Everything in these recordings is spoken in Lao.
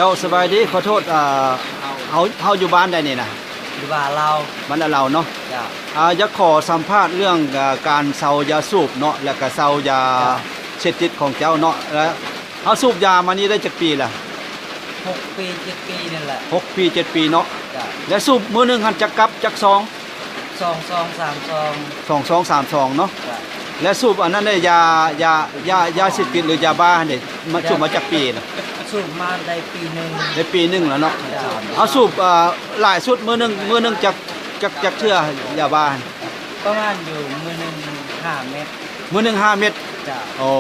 ເຈົ້າ ສະບາຍດີ ຂໍໂທດ ອ່າ ເຮົາ ເຮົາຢູ່ບ້ານໃດນີ້ນະ? ຢູ່ບ້ານລາວ ບ້ານລາວເນາະ. ເຈົ້າ ອ່າ ຢາກຂໍສຳພາດເລື່ອງ ອ່າ ການເຊົາຢາສູບເນາະ ແລ້ວກະເຊົາຢາ ເຈົ້າ ເສບຕິດຂອງເຈົ້າເນາະ. ແລ້ວເຮົາສູບຢາມານີ້ໄດ້ຈັກປີລະ? ຫົກປີເຈັດປີນີ້ແຫຼະ. ຫົກປີເຈັດປີເນາະ. ເຈົ້າ ແລ້ວສູບມື້ໜຶ່ງຫັ້ນຈັກກັບຈັກຊອງ? ສອງຊອງສາມຊອງ. ສອງຊອງສາມຊອງເນາະ. ເຈົ້າ ແລ້ວສູບອັນນັ້ນເດ້ ຢາ ຢາ ຢາ ຢາເສບຕິດ ຫຼື ຢາບ້າຫັ້ນເດ້ ມາ ຢາ ສູບມາຈັກປີລະ? ສູບມາໄດ້ປີໜຶ່ງ. ໄດ້ປີໜຶ່ງແລ້ວເນາະ. ເຈົ້າ ເຮົາສູບ ເອີ ຫຼາຍສຸດມື້ໜຶ່ງ ມື້ໜຶ່ງຈັກ ຈັກ ຈັກເທື່ອຢາບ້າຫັ້ນ? ປະມານຢູ່ມື້ໜຶ່ງຫ້າເມັດ. ມື້ໜຶ່ງຫ້າເມັດ. ເຈົ້າ ໂອ້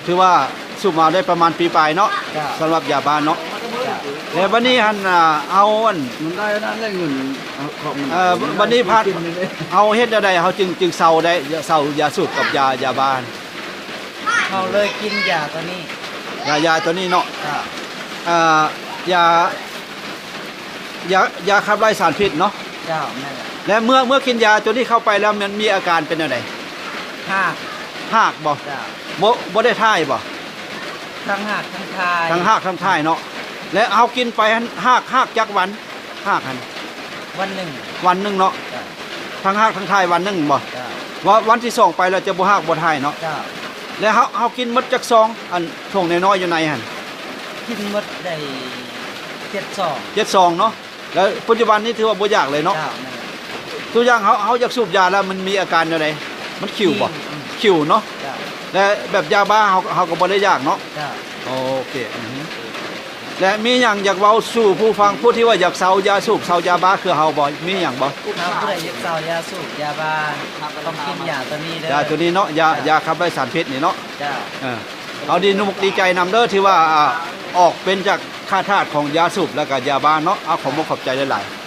ຖືວ່າສູບມາໄດ້ປະມານປີປາຍເນາະ. ເຈົ້າ ສຳລັບຢາບ້າເນາະ. ເຈົ້າ ແລ້ວບັດນີ້ຫັ້ນ ອ່າ ເອົາອັນ ມັນໄດ້ອັນນັ້ນແຫຼະ ເງິນ ເອົາ ຂອງມັນ ເອີ ບັດນີ້ພັດ ເຮົາເຮັດແນວໃດເຮົາຈຶ່ງ ຈຶ່ງເຊົາໄດ້ ເຊົາຢາສູບກັບຢາ ຢາບ້າ? ເຮົາເລີຍກິນຢາຕົວນີ້ ຢາ ຢາຕົວນີ້ເນາະ. ເຈົ້າ ອ່າ ຢາ ຢາ ຢາຂັບໄລ່ສານພິດເນາະ. ເຈົ້າ ແມ່ນແຫຼະ. ແລະ ເມື່ອ ເມື່ອກິນຢາຕົວນີ້ເຂົ້າໄປແລ້ວ ມັນມີອາການເປັນແນວໃດ? ຮາກ ຮາກບໍ່? ເຈົ້າ ບໍ່ ບໍ່ໄດ້ຖ່າຍບໍ່? ທັງຮາກທັງຖ່າຍ. ທັງຮາກທັງຖ່າຍເນາະ. ແລະ ເຮົາກິນໄປຫັ້ນ ຮາກ ຮາກຈັກວັນ? ຮາກຫັ້ນ ວັນໜຶ່ງ. ວັນໜຶ່ງເນາະ. ເຈົ້າ ທັງຮາກທັງຖ່າຍວັນໜຶ່ງບໍ່? ເຈົ້າ ວ່າວັນທີສອງໄປແລ້ວຈະບໍ່ຮາກບໍ່ຖ່າຍເນາະ. ເຈົ້າ ແລ້ວເຮົາ ເຮົາກິນໝົດຈັກຊອງ ອັນຖົງນ້ອຍໆຢູ່ໃນຫັ້ນ? ກິນໝົດໄດ້ເຈັດຊອງ. ເຈັດຊອງເນາະ. ແລ້ວປັດຈຸບັນນີ້ຖືວ່າບໍ່ຢາກເລີຍເນາະ. ເຈົ້າ ແມ່ນ. ຕົວຢ່າງເຮົາ ເຮົາຢາກສູບຢາແລ້ວມັນມີອາການແນວໃດ? ມັນຂິວບໍ່? ຂິວ ອືມ ຂິວເນາະ. ເຈົ້າ ແລະ ແບບຢາບ້າເຮົາ ເຮົາກໍບໍ່ໄດ້ຢາກເນາະ. ເຈົ້າ ໂອເຄ ອືຮຶ ແລະ ມີຫຍັງຢາກເວົ້າສູ່ຜູ້ຟັງ ຜູ້ທີ່ວ່າຢາກເຊົາຢາສູບ ເຊົາຢາບ້າຄືເຮົາບໍ່? ມີຫຍັງບໍ່? ຖ້າຜູ້ໃດຢາກເຊົາຢາສູບຢາບ້າ ຕ້ອງກິນຢາຕົວນີ້ເດີ ຢາຕົວນີ້ເນາະ. ຢາ ເຈົ້າ ຢາຂັບໄລ່ສານພິດນີ້ເນາະ. ເຈົ້າ ເອີ ເຮົາດີມຸກດີໃຈນຳເດີ ທີ່ວ່າ ອ່າ ອອກເປັນຈາກຂ້າທາດຂອງຢາສູບ ແລ້ວກໍຢາບ້າເນາະ. ເອົາ ຂອບມຸກຂອບໃຈຫຼາຍໆ.